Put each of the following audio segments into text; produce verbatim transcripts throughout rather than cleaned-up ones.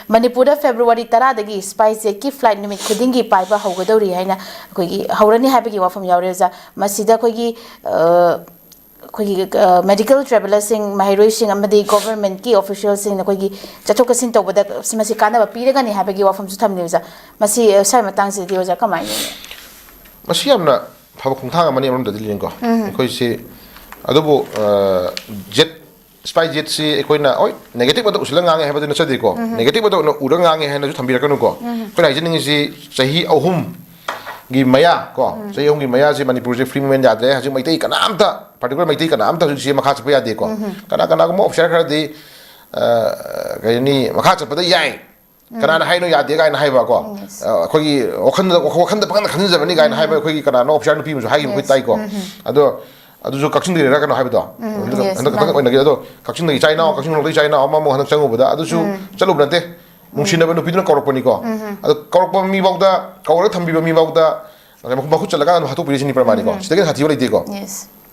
ꯃꯅꯤꯄꯨꯔꯗ ꯐꯦꯕ꯭ꯔꯨꯋꯥꯔꯤ ꯇꯔꯥꯗꯒꯤ ꯁ꯭ꯄꯥꯏꯁ ꯖꯦꯠꯀꯤ ꯐ꯭ꯂꯥꯏꯠ ꯅꯨꯃꯤꯠ ꯈꯨꯗꯤꯡꯒꯤ ꯄꯥꯏꯕ ꯍꯧꯒꯗꯧꯔꯤ ꯍꯥꯏꯅ ꯑꯩꯈꯣꯏꯒꯤ ꯍꯧꯔꯅꯤ ꯍꯥꯏꯕꯒꯤ ꯋꯥꯐꯝ ꯌꯥꯎꯔꯦ ꯑꯣꯖꯥ꯫ ꯃꯁꯤꯗ ꯑꯩꯈꯣꯏꯒꯤ, ꯑ, ꯑꯩꯈꯣꯏꯒꯤ, ꯑ, ꯃꯦꯗꯤꯀꯦꯜ ꯇ꯭ꯔꯦꯚꯦꯂꯔꯁꯤꯡ, ꯃꯍꯩꯔꯣꯏꯁꯤꯡ ꯑꯃꯗꯤ ꯒꯣꯚꯔꯟꯃꯦꯟꯠꯀꯤ ꯑꯣꯐꯤꯁꯤꯌꯦꯜꯁꯤꯡꯅ ꯑꯩꯈꯣꯏꯒꯤ ꯆꯠꯊꯣꯛ ꯆꯠꯁꯤꯟ ꯇꯧꯕꯗ ꯃꯁꯤ ꯀꯥꯟꯅꯕ ꯄꯤꯔꯒꯅꯤ ꯍꯥꯏꯕꯒꯤ ꯋꯥꯐꯝꯁꯨ ꯊꯝꯂꯤ ꯑꯣꯖꯥ꯫ ꯃꯁꯤ, ꯑ, ꯁ꯭ꯋꯥꯏ ꯃꯇꯥꯡꯁꯤꯗꯤ ꯑꯣꯖꯥ ꯀꯃꯥꯏꯅ ꯌꯦꯡꯉꯤ? ꯃꯁꯤ ꯌꯥꯝꯅ ꯐꯕ ꯈꯣꯡꯊꯥꯡ ꯑꯃꯅꯤ ꯑꯃꯔꯣꯝꯗꯗꯤ ꯂꯤꯡꯀꯣ꯫ ꯑꯩꯈꯣꯏꯁꯤ ꯑꯗꯨꯕꯨ, ꯑ, ꯖꯦꯠ ꯁ꯭ꯄꯥꯏꯁ ꯖꯦꯠꯁꯤ ꯑꯩꯈꯣꯏꯅ, ꯍꯣꯏ, ꯅꯦꯒꯦꯇꯤꯚ ꯑꯗ ꯎꯁꯤꯜꯂ ꯉꯥꯡꯉꯦ ꯍꯥꯏꯕꯗꯨ ꯅꯠꯆꯗꯦꯀꯣ꯫ ꯅꯦꯒꯦꯇꯤꯚ ꯑꯗ ꯎꯔ ꯉꯥꯡꯉꯦ ꯍꯥꯏꯅꯁꯨ ꯊꯝꯕꯤꯔꯛꯀꯅꯨꯀꯣ꯫ ꯑꯩꯈꯣꯏꯅ ꯍꯥꯏꯖꯅꯤꯡꯉꯤꯁꯤ ꯆꯍꯤ ꯑꯍꯨꯝꯒꯤ ꯃꯌꯥ ꯀꯣ, ꯆꯍꯤ ꯑꯍꯨꯝꯒꯤ ꯃꯌꯥꯁꯤ ꯃꯅꯤꯄꯨꯔꯁꯦ ꯐ꯭ꯔꯤ ꯃꯨꯚꯃꯦꯟꯠ ꯌꯥꯗ꯭ꯔꯦ꯫ ꯍꯧꯖꯤꯛ ꯃꯩꯇꯩ ꯀꯅꯥꯝꯇ, ꯄꯥꯔꯇꯤꯀꯨꯂꯔ ꯃꯩꯇꯩ ꯀꯅꯥꯝꯇ ꯍꯧꯖꯤꯛꯁꯦ ꯃꯈꯥ ꯆꯠꯄ ꯌꯥꯗꯦꯀꯣ꯫ ꯀꯅꯥ ꯀꯅꯥꯒꯨꯝꯕ ꯑꯣꯐꯤꯁꯥꯔ ꯈꯔꯗꯤ, ꯑ, ꯀꯩ ꯍꯥꯏꯅꯤ, ꯃꯈꯥ ꯆꯠꯄꯗ ꯌꯥꯏ, ꯀꯅꯥꯅ ꯍꯥꯏꯅꯣ ꯌꯥꯗꯦ ꯀꯥꯏꯅ ꯍꯥꯏꯕ ꯀꯣ꯫ ꯑ, ꯑꯩꯈꯣꯏꯒꯤ ꯋꯥꯈꯜꯗ, ꯋꯥꯈꯜꯗ ꯄꯪꯈꯟꯗ ꯈꯟꯖꯕꯅꯤ ꯀꯥꯏꯅ ꯍꯥꯏꯕ ꯑꯩꯈꯣꯏꯒꯤ ꯀꯅꯥꯅꯣ ꯑꯣꯐꯤꯁꯥꯔ ꯅꯨꯄꯤ ꯑꯃꯁꯨ ꯍꯥꯏꯈꯤꯕ ꯑꯩꯈꯣꯏ ꯇꯥꯏꯀꯣ꯫ ꯑꯗꯣ ꯑꯗꯨꯁꯨ ꯀꯛꯆꯤꯡꯗꯒꯤꯔ ꯀꯩꯅꯣ ꯍꯥꯏꯕꯗꯣ꯫ ꯍꯟꯗꯛ, ꯍꯟꯗꯛ, ꯍꯟꯗꯛ ꯑꯣꯏꯅꯈꯤꯗꯦ꯫ ꯑꯗꯣ ꯀꯛꯆꯤꯡꯗꯒꯤ ꯏꯆꯥ ꯏꯅꯥꯎ, ꯀꯛꯆꯤꯡ ꯈꯨꯅꯧꯗꯒꯤ ꯏꯆꯥ ꯏꯅꯥꯎ ꯑꯃ ꯑꯃꯨꯛ ꯍꯟꯗꯛ ꯆꯪꯉꯨꯕꯗ ꯑꯗꯨꯁꯨ ꯆꯠꯂꯨꯕ ꯅꯠꯇꯦ꯫ ꯅꯨꯡꯁꯤꯅꯕ ꯅꯨꯄꯤꯗꯨꯅ ꯀꯧꯔꯛꯄꯅꯤꯀꯣ꯫ ꯑꯗꯣ ꯀꯧꯔꯛꯄ ꯃꯤꯐꯥꯎꯗ, ꯀꯧꯔꯒ ꯊꯝꯕꯤꯕ ꯃꯤꯐꯥꯎꯗ ꯃꯈꯨꯠ ꯆꯠꯂꯀꯥꯟꯗ ꯑꯗꯨꯝ ꯍꯥꯠꯇꯣꯛꯄꯤꯔꯤꯁꯤꯅꯤ ꯄ꯭ꯔꯃꯥꯅꯤꯀꯣ꯫ ꯁꯤꯗꯒꯤ ꯁꯥꯊꯤꯕ ꯂꯩꯇꯦꯀꯣ꯫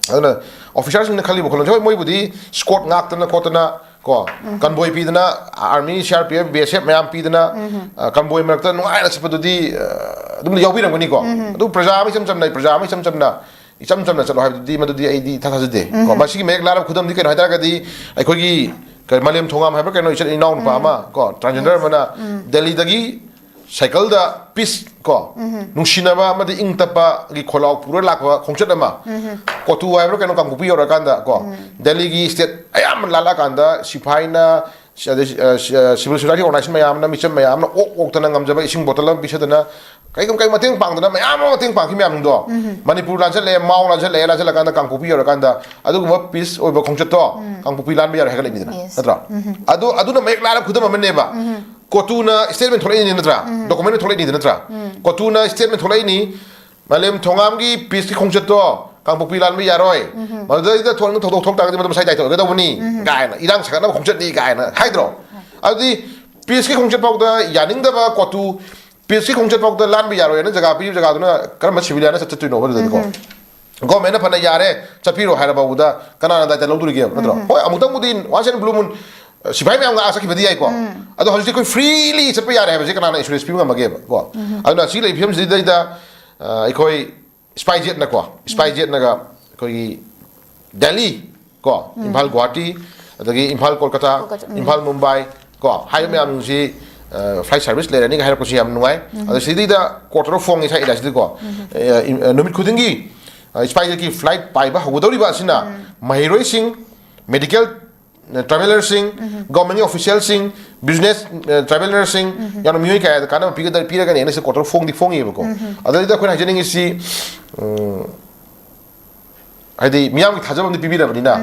ꯑꯗꯨꯅ ꯑꯣꯐꯤꯁꯥꯔꯁꯤꯡꯅ ꯈꯜꯂꯤꯕ ꯋꯥꯈꯜꯂꯣꯟꯁꯦ, ꯍꯣꯏ, ꯃꯣꯏꯕꯨꯗꯤ ꯁ꯭ꯀꯣꯔꯠ ꯉꯥꯛꯇꯅ ꯈꯣꯠꯇꯅ ꯀꯣ, ꯀꯟꯕꯣꯏ ꯄꯤꯗꯅ, army, C R P F, B S F ꯃꯌꯥꯝ ꯄꯤꯗꯅ, ꯑ, ꯀꯟꯕꯣꯏ ꯃꯔꯛꯇ ꯅꯨꯡꯉꯥꯏꯅ ꯆꯠꯄꯗꯨꯗꯤ, ꯑ, ꯑꯗꯨꯝ ꯌꯥꯎꯕꯤꯔꯝꯒꯅꯤꯀꯣ꯫ ꯑꯗꯨ ꯄ꯭ꯔꯖꯥ ꯑꯃ ꯏꯆꯝ ꯆꯝꯅ, ꯄ꯭ꯔꯖꯥ ꯑꯃ ꯏꯆꯝ ꯆꯝꯅ, ꯏꯆꯝ ꯆꯝꯅ ꯆꯠꯂꯣ ꯍꯥꯏꯕꯗꯨꯗꯤ ꯃꯗꯨꯗꯤ ꯑꯩꯗꯤ ꯏꯊꯥ ꯊꯥꯖꯗꯦ꯫ ꯀꯣ, ꯃꯁꯤꯒꯤ ꯃꯌꯦꯛ ꯂꯥꯔꯕ ꯈꯨꯗꯝꯗꯤ ꯀꯩꯅꯣ ꯍꯥꯏ ꯇꯥꯔꯒꯗꯤ, ꯑꯩꯈꯣꯏꯒꯤ ꯀꯔꯤ, ꯃꯥꯂꯦꯝ ꯊꯣꯉꯥꯝ ꯍꯥꯏꯕ꯭ꯔꯥ ꯀꯩꯅꯣ, ꯏꯆꯟ ꯏꯅꯥꯎ ꯅꯨꯄꯥ ꯑꯃ ꯀꯣ, ꯇ꯭ꯔꯥꯟꯁꯖꯦꯟꯗꯔ ꯑꯃꯅ ꯗꯦꯜꯂꯤꯗꯒꯤ ꯁꯥꯏꯀꯜꯗ ꯄꯤꯁ ꯀꯣ, ꯅꯨꯡꯁꯤꯅꯕ ꯑꯃꯗꯤ ꯏꯪ ꯇꯞꯄꯒꯤ ꯈꯣꯜꯂꯥꯎ ꯄꯨꯔ ꯂꯥꯛꯄ ꯈꯣꯡꯆꯠ ꯑꯃ, ꯀꯣꯇꯨ ꯍꯥꯏꯕ꯭ꯔꯥ ꯀꯩꯅꯣ, ꯀꯥꯡꯄꯣꯛꯄꯤ ꯌꯧꯔꯀꯥꯟꯗ ꯀꯣ, ꯗꯦꯜꯂꯤꯒꯤ ꯁ꯭ꯇꯦꯠ ꯑꯌꯥꯝꯕ ꯂꯥꯜꯂꯛꯑꯀꯥꯟꯗ ꯁꯤꯐꯥꯏꯅ, ꯑꯗꯩ, ꯑ, ꯁꯤ-, ꯑ, ꯁꯤꯚꯤꯜ ꯁꯣꯁꯥꯏꯇꯤ ꯑꯣꯔꯒꯅꯥꯏꯖꯦꯁꯟ ꯃꯌꯥꯝꯅ, ꯃꯤꯆꯝ ꯃꯌꯥꯝꯅ ꯑꯣꯛ ꯑꯣꯛꯇꯅ ꯉꯝꯖꯕ ꯏꯁꯤꯡ ꯕꯣꯇꯜ ꯑꯃ ꯄꯤꯖꯗꯅ, ꯀꯩꯒꯨꯝ ꯀꯩ ꯃꯇꯦꯡ ꯄꯥꯡꯗꯅ ꯃꯌꯥꯝ ꯑꯃ ꯃꯇꯦꯡ ꯄꯥꯡꯈꯤ ꯃꯌꯥꯝꯗꯣ, ꯃꯅꯤꯄꯨꯔ ꯂꯥꯟꯁꯜꯂꯛꯑꯦ, ꯃꯥꯎ ꯂꯥꯟꯁꯜꯂꯛꯑꯦ, ꯂꯥꯟꯁꯜꯂꯀꯥꯟꯗ ꯀꯥꯡꯄꯣꯛꯄꯤ ꯌꯧꯔꯀꯥꯟꯗ ꯑꯗꯨꯒꯨꯝꯕ ꯄꯤꯁ ꯑꯣꯏꯕ ꯈꯣꯡꯆꯠꯇꯣ ꯀꯥꯡꯄꯣꯛꯄꯤ ꯂꯥꯟꯕ ꯌꯥꯔꯣꯏ ꯍꯥꯏꯒꯠꯂꯛꯏꯅꯤꯗꯅ, ꯅꯠꯇ꯭ꯔꯣ? ꯑꯗꯨ, ꯑꯗꯨꯅ ꯃꯌꯦꯛ ꯂꯥꯔꯕ ꯈꯨꯗꯝ ꯑꯃꯅꯦꯕ꯫ ꯀꯣꯇꯨꯅ ꯁ꯭ꯇꯦꯠꯃꯦꯟ ꯊꯣꯛꯂꯛꯏꯅꯤ ꯅꯠꯇ꯭ꯔꯥ? ꯗꯣꯀꯨꯃꯦꯟ ꯊꯣꯛꯂꯛꯏꯅꯤ ꯅꯠꯇ꯭ꯔꯥ? ꯀꯣꯇꯨꯅ ꯁ꯭ꯇꯦꯠꯃꯦꯟ ꯊꯣꯛꯂꯛꯏꯅꯤ, ꯃꯥꯂꯦꯝ ꯊꯣꯉꯥꯝꯒꯤ ꯄꯤꯁꯀꯤ ꯈꯣꯡꯆꯠꯇꯣ ꯀꯥꯡꯄꯣꯛꯄꯤ ꯂꯥꯟꯕ ꯌꯥꯔꯣꯏ, ꯃꯗꯨꯗꯩꯗ ꯊꯣꯛꯂꯛꯅ ꯊꯧꯗꯣꯛ ꯊꯣꯛ ꯇꯥꯔꯒꯗꯤ ꯃꯗꯨ ꯃꯁꯥꯏ ꯗꯥꯏꯇ ꯑꯣꯏꯒꯗꯧꯕꯅꯤ ꯀꯥꯏꯅ, ꯏꯔꯥꯡ ꯁꯥꯒꯠꯅꯕ ꯈꯣꯡꯆꯠꯅꯤ ꯀꯥꯏꯅ ꯍꯥꯏꯗ꯭ꯔꯣ? ꯑꯗꯨꯗꯤ ꯄꯤꯁꯀꯤ ꯈꯣꯡꯆꯠ ꯐꯥꯎꯗ ꯌꯥꯅꯤꯡꯗꯕ ꯀꯣꯇꯨ, ꯄꯤꯁꯀꯤ ꯈꯣꯡꯆꯠ ꯐꯥꯎꯗ ꯂꯥꯟꯕ ꯌꯥꯔꯣꯏ ꯍꯥꯏꯅ ꯖꯒꯥ ꯄꯤꯔꯤꯕ ꯖꯒꯥꯗꯨꯅ ꯀꯔꯝꯕ ꯁꯤꯚꯤꯂꯤꯌꯥꯟꯅ ꯆꯠ-, ꯆꯠꯇꯣꯏꯅꯣ ꯑꯗꯨꯗꯗꯤꯀꯣ? ꯒꯣꯔꯃꯦꯟꯅ ꯐꯅ ꯌꯥꯔꯦ, ꯆꯠꯄꯤꯔꯣ ꯍꯥꯏꯔ ꯐꯥꯎꯕꯗ ꯀꯅꯥꯅ ꯗꯥꯏꯇ ꯂꯧꯗꯣꯔꯤꯒꯦ, ꯅꯠꯇ꯭ꯔꯣ? ꯍꯣꯏ, ꯑꯃꯨꯛꯇꯪꯕꯨꯗꯤ once in a blue moon ꯁꯤꯐꯥꯏ ꯃꯌꯥꯝ ꯂꯥꯛꯑ ꯆꯠꯈꯤꯕꯗꯤ ꯌꯥꯏꯀꯣ꯫ ꯑꯗꯣ ꯍꯧꯖꯤꯛꯇꯤ ꯑꯩꯈꯣꯏ freely ꯆꯠꯄ ꯌꯥꯔꯦ ꯍꯥꯏꯕꯁꯦ ꯀꯅꯥꯅ assurance ꯄꯤꯕ ꯉꯝꯃꯒꯦꯕ ꯀꯣ? ꯑꯗꯨꯅ ꯁꯤ ꯂꯩ ꯐꯤꯕꯝꯁꯤꯗꯩꯗ, ꯑ, ꯑꯩꯈꯣꯏ SpiceJetꯅꯀꯣ, SpiceJetꯅꯒ ꯑꯩꯈꯣꯏꯒꯤ ꯗꯦꯜꯂꯤ ꯀꯣ, ꯏꯝꯐꯥꯜ ꯒꯨꯋꯥꯍꯥꯇꯤ, ꯑꯗꯒꯤ ꯏꯝꯐꯥꯜ ꯀꯣꯜꯀꯇꯥ, ꯀꯣꯜꯀꯇꯥ, ꯎꯝ꯫ ꯏꯝꯐꯥꯜ ꯃꯨꯝꯕꯥꯏ ꯀꯣ, ꯍꯥꯏꯔꯤꯕ ꯃꯌꯥꯝꯁꯤ, ꯑ, flight service ꯂꯩꯔꯅꯤꯒ ꯍꯥꯏꯔꯛꯄꯁꯤ ꯌꯥꯝ ꯅꯨꯡꯉꯥꯏ꯫ ꯑꯗꯣ ꯁꯤꯗꯩꯗ quarter ꯐꯣꯡꯉꯤ ꯁꯥꯏ ꯏꯂꯥꯁꯤꯗꯤꯀꯣ, ꯑ, ꯏꯝ-, ꯑ, ꯅꯨꯃꯤꯠ ꯈꯨꯗꯤꯡꯒꯤ, ꯑ, SpiceJetꯀꯤ flight ꯄꯥꯏꯕ ꯍꯧꯒꯗꯧꯔꯤꯕ ꯑꯁꯤꯅ ꯃꯍꯩꯔꯣꯏꯁꯤꯡ, medical travellerꯁꯤꯡ, governmentꯀꯤ officialꯁꯤꯡ, business, ꯑ, travellerꯁꯤꯡ, ꯌꯥꯝꯅ ꯃꯤꯑꯣꯏ ꯀꯌꯥꯗ ꯀꯥꯟꯅꯕ ꯄꯤꯒꯗ-, ꯄꯤꯔꯒꯅꯤ ꯍꯥꯏꯅ ꯁꯤ quarter ꯐꯣꯡꯗꯤ ꯐꯣꯡꯉꯤꯕꯀꯣ꯫ ꯑꯗꯨꯗꯩꯗ ꯑꯩꯈꯣꯏꯅ ꯍꯥꯏꯖꯅꯤꯡꯉꯤꯁꯤ, ꯎꯝ, ꯍꯥꯏꯗꯤ ꯃꯤꯌꯥꯝꯒꯤ ꯊꯥꯖꯕ ꯑꯃꯗꯤ ꯄꯤꯕꯤꯔꯕꯅꯤꯅ,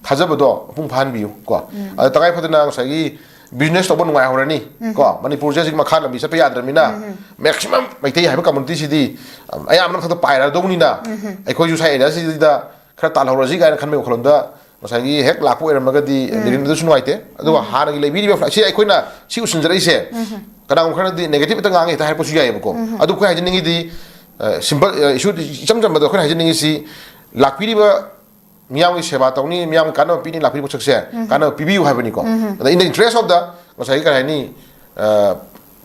ꯊꯥꯖꯕꯗꯣ ꯃꯄꯨꯡ ꯐꯥꯍꯟꯕꯤꯌꯨ ꯀꯣ꯫ ꯑꯗ ꯇꯉꯥꯏ ꯐꯗꯅ ꯉꯁꯥꯏꯒꯤ business ꯇꯧꯕ ꯅꯨꯡꯉꯥꯏꯍꯧꯔꯅꯤ ꯀꯣ꯫ ꯃꯅꯤꯄꯨꯔꯁꯦ ꯍꯧꯖꯤꯛ ꯃꯈꯥ ꯂꯝꯕꯤ ꯆꯠꯄ ꯌꯥꯗ꯭ꯔꯕꯅꯤꯅ, maximum ꯃꯩꯇꯩ ꯍꯥꯏꯕ communityꯁꯤꯗꯤ, ꯑꯝ, ꯑꯌꯥꯝꯕꯅ ꯃꯊꯛꯇ ꯄꯥꯏꯔꯗꯧꯅꯤꯅ, ꯑꯩꯈꯣꯏꯁꯨ ꯁ꯭ꯋꯥꯏ areaꯁꯤꯗ ꯈꯔ ꯇꯥꯜꯍꯧꯔꯁꯤ ꯀꯥꯏꯅ ꯈꯟꯕꯒꯤ ꯋꯥꯈꯜꯂꯣꯝꯗ ꯉꯁꯥꯏꯒꯤ ꯍꯦꯛ ꯂꯥꯛꯄ ꯑꯣꯏꯔꯝꯃꯒꯗꯤ ꯂꯤꯔꯤꯟꯗꯁꯨ ꯅꯨꯡꯉꯥꯏꯇꯦ꯫ ꯑꯗꯨꯒ ꯍꯥꯟꯅꯒꯤ ꯂꯩꯕꯤꯔꯤꯕ flight, ꯁꯤ ꯑꯩꯈꯣꯏꯅ ꯁꯤ ꯎꯁꯤꯟꯖꯔꯛꯏꯁꯦ, ꯀꯅꯥꯒꯨꯝꯕ ꯈꯔꯅꯗꯤ negative ꯍꯦꯛꯇ ꯉꯥꯡꯉꯦ ꯍꯦꯛꯇ ꯍꯥꯏꯔꯛꯄꯁꯨ ꯌꯥꯏꯑꯕꯀꯣ꯫ ꯑꯗꯨ ꯑꯩꯈꯣꯏ ꯍꯥꯏꯖꯅꯤꯡꯉꯤꯗꯤ, ꯑ, simple, ꯑ, issue ꯏꯆꯝ ꯆꯝꯕꯗ ꯑꯩꯈꯣꯏꯅ ꯍꯥꯏꯖꯅꯤꯡꯉꯤꯁꯤ, ꯂꯥꯛꯄꯤꯔꯤꯕ ꯃꯤꯌꯥꯝꯒꯤ ꯁꯦꯕꯥ ꯇꯧꯅꯤ, ꯃꯤꯌꯥꯝꯒꯤ ꯀꯥꯟꯅꯕ ꯄꯤꯅꯤ, ꯂꯥꯛꯄꯤꯔꯤꯕ ꯄꯣꯠꯁꯛꯁꯦ ꯀꯥꯟꯅꯕ ꯄꯤꯕꯤꯌꯨ ꯍꯥꯏꯕꯅꯤꯀꯣ꯫ ꯑꯗ in the interest of the, ꯉꯁꯥꯏꯒꯤ ꯀꯔꯤ ꯍꯥꯏꯅꯤ, ꯑ,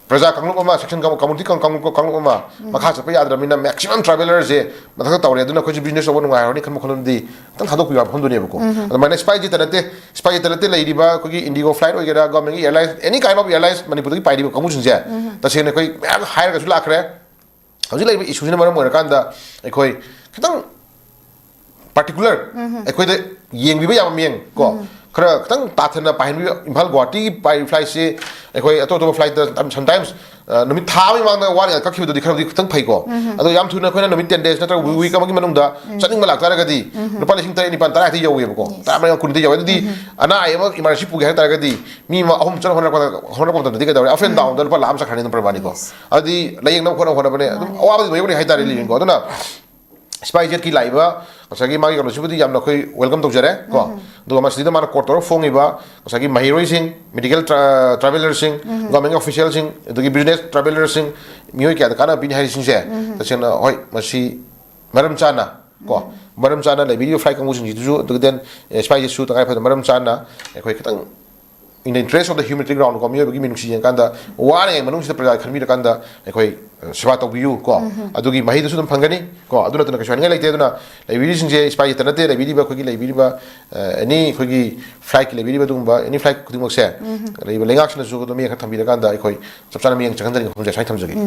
ꯄ꯭ꯔꯖꯥ ꯀꯥꯡꯂꯨꯞ ꯑꯃ, section ꯀꯥꯡ-, community ꯀꯥꯡ-, ꯀꯥꯡꯂꯨꯞ, ꯀꯥꯡꯂꯨꯞ ꯑꯃ ꯃꯈꯥ ꯆꯠꯄ ꯌꯥꯗ꯭ꯔꯕꯅꯤꯅ maximum travellerꯁꯦ ꯃꯊꯛꯇ ꯇꯧꯔꯦ, ꯑꯗꯨꯅ ꯑꯩꯈꯣꯏꯁꯨ business ꯇꯧꯕ ꯅꯨꯡꯉꯥꯏꯔꯅꯤ ꯈꯟꯕ ꯈꯟꯕꯗꯤ ꯈꯤꯇꯪ ꯊꯥꯗꯣꯛꯄꯤꯌꯨ ꯍꯥꯏꯕ ꯈꯟꯗꯣꯏꯅꯦꯕꯀꯣ꯫ ꯑꯗꯨꯃꯥꯏꯅ SpiceJetꯇ ꯅꯠꯇꯦ, SpiceJetꯇ ꯅꯠꯇꯦ, ꯂꯩꯔꯤꯕ ꯑꯩꯈꯣꯏꯒꯤ IndiGo flight ꯑꯣꯏꯒꯦꯔꯥ, governmentꯀꯤ airlines, any kind of airlines ꯃꯅꯤꯄꯨꯔꯗꯒꯤ ꯄꯥꯏꯔꯤꯕ ꯀꯥꯡꯕꯨꯁꯤꯡꯁꯦ, ꯇꯁꯦꯡꯅ ꯑꯩꯈꯣꯏ ꯃꯌꯥꯝ ꯍꯥꯏꯔꯒꯁꯨ ꯂꯥꯛꯈ꯭ꯔꯦ꯫ ꯍꯧꯖꯤꯛ ꯂꯩꯔꯤꯕ issueꯁꯤꯅ ꯃꯔꯝ ꯑꯣꯏꯔꯀꯥꯟꯗ ꯑꯩꯈꯣꯏ ꯈꯤꯇꯪ particular, ꯑꯩꯈꯣꯏꯗ ꯌꯦꯡꯕꯤꯕ ꯌꯥꯕ ꯃꯤꯠꯌꯦꯡ ꯀꯣ, ꯈꯔ ꯈꯤꯇꯪ ꯇꯥꯊꯅ ꯄꯥꯏꯍꯟꯕꯤꯕ꯫ ꯏꯝꯐꯥꯜ ꯒꯨꯋꯥꯍꯥꯇꯤꯒꯤ ꯄꯥꯏꯔꯤꯕ flightꯁꯤ ꯑꯩꯈꯣꯏ ꯑꯇꯣꯞ ꯑꯇꯣꯞꯄ flightꯇ sometimes, ꯑ, ꯅꯨꯃꯤꯠ ꯊꯥ ꯑꯃꯒꯤ ꯃꯃꯥꯡꯗ ꯋꯥꯠꯂꯤꯉꯩꯗ ꯀꯛꯈꯤꯕꯗꯨꯗꯤ ꯈꯔꯕꯨꯗꯤ ꯈꯤꯇꯪ ꯐꯩꯀꯣ꯫ ꯑꯗꯣ ꯌꯥꯝ ꯊꯨꯅ ꯑꯩꯈꯣꯏꯅ ꯅꯨꯃꯤꯠ ten days ꯅꯠꯇ꯭ꯔꯒ week ꯑꯃꯒꯤ ꯃꯅꯨꯡꯗ ꯆꯠꯅꯤꯡꯕ ꯂꯥꯛꯇꯥꯔꯒꯗꯤ ꯂꯨꯄꯥ ꯂꯤꯁꯤꯡ ꯇꯔꯦꯠ ꯅꯤꯄꯥꯜ ꯇꯔꯥ ꯍꯦꯛꯇ ꯌꯧꯋꯦꯕꯀꯣ꯫ ꯇꯔꯥꯃꯔꯤ ꯀꯨꯟ ꯍꯦꯛꯇ ꯌꯧꯋꯦ꯫ ꯑꯗꯨꯗꯤ ꯑꯅꯥ ꯑꯌꯦꯛ ꯑꯃ emergency ꯄꯨꯒꯦ ꯍꯥꯏ ꯇꯥꯔꯒꯗꯤ ꯃꯤ ꯑꯃ ꯑꯍꯨꯝ ꯆꯠꯅ ꯍꯣꯠꯅꯔꯛꯄꯗ, ꯍꯣꯠꯅꯔꯛꯄ ꯃꯇꯝꯗꯗꯤ ꯀꯩꯗꯧꯔꯦ? Up and downꯗ ꯂꯨꯄꯥ ꯂꯥꯈ ꯑꯃ ꯆꯠꯈ꯭ꯔꯅꯤ ꯑꯗꯨꯝ ꯄ꯭ꯔꯃꯥꯅꯤꯀꯣ꯫ ꯑꯗꯨꯗꯤ ꯂꯥꯏꯌꯦꯡꯅꯕ ꯈꯣꯠꯅꯕ ꯍꯣꯠꯅꯕꯅꯦ ꯑꯗꯨꯝ ꯑꯋꯥꯕꯗꯤ ꯃꯥꯌꯣꯛꯅꯩ ꯍꯥꯏꯇꯥꯔꯦ ꯂꯤꯕꯤꯡꯀꯣ꯫ ꯑꯗꯨꯅ SpiceJetꯀꯤ ꯂꯥꯛꯏꯕ ꯉꯁꯥꯏꯒꯤ ꯃꯥꯒꯤ ꯀꯩꯅꯣꯁꯤꯕꯨꯗꯤ ꯌꯥꯝꯅ ꯑꯩꯈꯣꯏ welcome ꯇꯧꯖꯔꯦ ꯀꯣ꯫ ꯑꯗꯨꯒ ꯃꯁꯤꯗ ꯃꯥꯅ quote ꯇꯧꯔ ꯐꯣꯡꯉꯤꯕ ꯉꯁꯥꯏꯒꯤ ꯃꯍꯩꯔꯣꯏꯁꯤꯡ, medical tra-, travellerꯁꯤꯡ, government officialꯁꯤꯡ, ꯑꯗꯒꯤ business travellerꯁꯤꯡ, ꯃꯤꯑꯣꯏ ꯀꯌꯥꯗ ꯀꯥꯟꯅꯕ ꯄꯤꯅꯤ ꯍꯥꯏꯔꯤꯁꯤꯡꯁꯦ, ꯇꯁꯦꯡꯅ ꯍꯣꯏ, ꯃꯁꯤ ꯃꯔꯝ ꯆꯥꯅ ꯀꯣ, ꯃꯔꯝ ꯆꯥꯅ ꯂꯩꯕꯤꯔꯤꯕ flight ꯀꯥꯡꯕꯨꯁꯤꯡꯁꯤꯗꯁꯨ, ꯑꯗꯨꯒ then SpiceJetꯁꯨ ꯇꯉꯥꯏ ꯐꯗꯅ ꯃꯔꯝ ꯆꯥꯅ ꯑꯩꯈꯣꯏ ꯈꯤꯇꯪ in the interest of the humanitarian ground ꯀꯣ, ꯃꯤꯑꯣꯏꯕꯒꯤ ꯃꯤꯅꯨꯡꯁꯤ ꯌꯦꯡꯀꯥꯟꯗ ꯋꯥꯅ ꯌꯥꯏ ꯃꯅꯨꯡꯁꯤꯗ ꯄ꯭ꯔꯖꯥ ꯈꯟꯕꯤꯔꯀꯥꯟꯗ ꯑꯩꯈꯣꯏ ꯁꯦꯕꯥ ꯇꯧꯕꯤꯌꯨ ꯀꯣ꯫ ꯑꯗꯨꯒꯤ ꯃꯍꯩꯗꯨꯁꯨ ꯑꯗꯨꯝ ꯐꯪꯒꯅꯤ ꯀꯣ꯫ ꯑꯗꯨ ꯅꯠꯇꯅ ꯀꯩꯁꯨ ꯍꯥꯏꯅꯤꯡꯉꯥꯏ ꯂꯩꯇꯦ꯫ ꯑꯗꯨꯅ ꯂꯩꯕꯤꯔꯤꯁꯤꯡꯁꯦ ꯏꯁꯄꯥꯏ ꯈꯛꯇ ꯅꯠꯇꯦ, ꯂꯩꯕꯤꯔꯤꯕ ꯑꯩꯈꯣꯏꯒꯤ ꯂꯩꯕꯤꯔꯤꯕ ꯑꯦꯅꯤ ꯑꯩꯈꯣꯏꯒꯤ ꯐ꯭ꯂꯥꯏꯠꯀꯤ ꯂꯩꯕꯤꯔꯤꯕ ꯑꯗꯨꯒꯨꯝꯕ ꯑꯦꯅꯤ ꯐ꯭ꯂꯥꯏꯠ ꯈꯨꯗꯤꯡꯃꯛꯁꯦ ꯂꯩꯔꯤꯕ ꯂꯩꯉꯥꯛꯁꯤꯅꯁꯨ ꯑꯗꯨꯝ ꯃꯤꯠꯌꯦꯡ ꯈꯔ ꯊꯝꯕꯤꯔꯀꯥꯟꯗ ꯑꯩꯈꯣꯏ ꯆꯞ ꯆꯥꯅ ꯃꯤꯠꯌꯦꯡ ꯆꯪꯍꯟꯖꯅꯤꯡꯕ ꯋꯥꯐꯝꯁꯦ ꯁꯨꯃꯥꯏꯅ ꯊꯝꯖꯒꯦ꯫